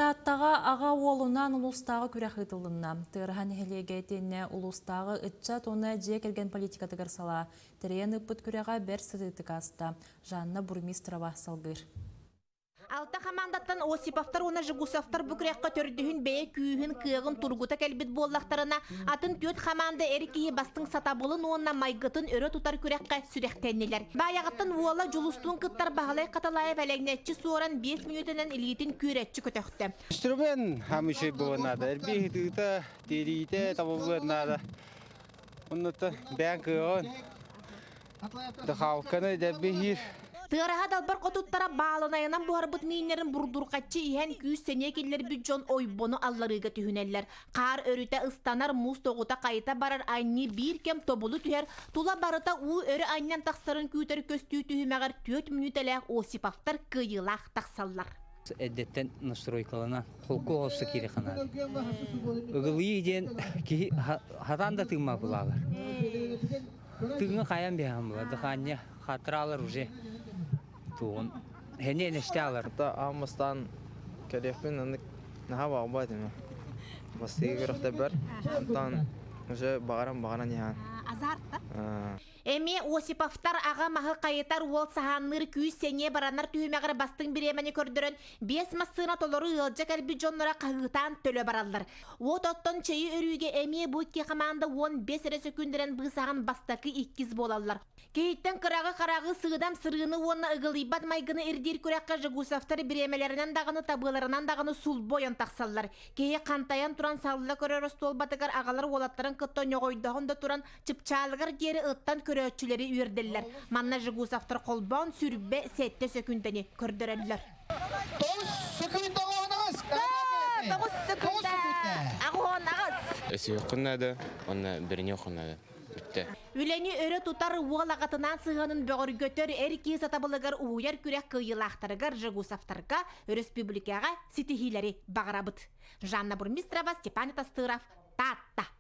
Тааттаҕа аҕа уолунаан улуустааҕы күрэх ыытылынна. Тыараһа нэһилиэгэ итиэннэ улуустааҕы ыччат уонна дьиэ кэргэн политикатыгар салаа тэрийэн ыыппыт күрэҕэ бэрт сытыытык ааста. Жанна Бурмистрова салгыыр. Алта хамаандаттан Осиповтар уонна Жегусовтар бу күрэххэ төрдүһүн бэйэ күүһүн, кыаҕын тургута кэлбит буоллахтарына, атын түөрт хамаанда эр киһи бастыҥ сатабылын уонна майгытын өрө тутар күрэххэ сүрэхтэннилэр. Баайаҕыттан уола Дьулустуун кыттар Баһылай Хатылаев элэҥнэччи суоран 5 мүнүүтэнэн илиитин күөрэччи көтөхтө. Инструмент хамышы буолуон наада. Эрбии ыытыыта, тиэриитэ табыллыан наада. Оннуттан бэйэҥ кыаҕын Дыхалканы дэлби Тыараһа далбар хотуттара баалынайынан буһарбыт мииннэрин бурдурҕаччы иһэн күүс-сэниэ киллэрбит дьон ойбону алларыыга түһүнэллэр. Хаар өрүтэ ыстанар, муус тоҕута хайыта барар анньыы биир кэм тобулу түһэр, тула барыта уу өрө анньан тахсарын күүтэр көстүү түһүмэҕэр түөрт мүнүүтэлээх Осиповтар кыайыылаах тахсаллар. Эрдэттэн настройкалана холку оҕусса киири ханаат. Ыгылыы диэн киһи хатаан да тыымма булаалар. Тыҥа хайан биһаан була дыхание хатыраалар уже тугун хэнэ энэштаалар. Та ааммастаан кэлиэхпин аннык наһаа баҕарбат этим. Бастыгы күрэхтэрбэр онтон уже баҕаран баҕаран иһэн. Азарта. Эмиэ Осиповтар аҕа маһы хайытар уол саһаанныыр күүс сэниэ баранар түһүмэҕэр бастыҥ бириэмэни көрдөрөн биэс массыына толору ыалдьа кэлбит дьонноро хаһыытаан төлө бараллар. Уот оттон чэйи өрүүгэ эмиэ бу икки хамаанда 15 эрэ сөкүүндэрэн быысаһан бастакы иккис буолаллар. Киһиттэн кыраҕы хараҕы сыыдам сырыыны уонна ыгылыйбат майгыны ирдиир күрэххэ Жегусовтар бириэмэлэринэн даҕаны табыыларынан даҕаны сулбу ойон тахсаллар. Киһи хантайан туран салла көрөр остуолбатыгар аҕалар уолаттарын кытта ньоҕойдоһон да туран чыпчаалыгар диэри ыттан көрөөччүлэри үөрдэллэр. Манна Жегусовтар холбоон сүрбэ сэттэ сөкүүндэни көрдөрөллөр. Тоҕус сөкүүндэ оҕоһунагыс! Тоҕус сөкүүндэ аҕыһонагыс! Өсүөххүн наада, уонна бэриниэххин наада. Бүттэ. Үлэни өрө тутар уол аҕатынаан сыһыанын бөҕөргөтөр эр киһи сатабылыгар уһуйар күрэх кыайыылаахтарыгар Жегусовтарга өрөспүүбүлүкэҕэ ситиһиилэри баҕарабыт. Жанна Бурмистрова, Степан Тастыров, Таатта.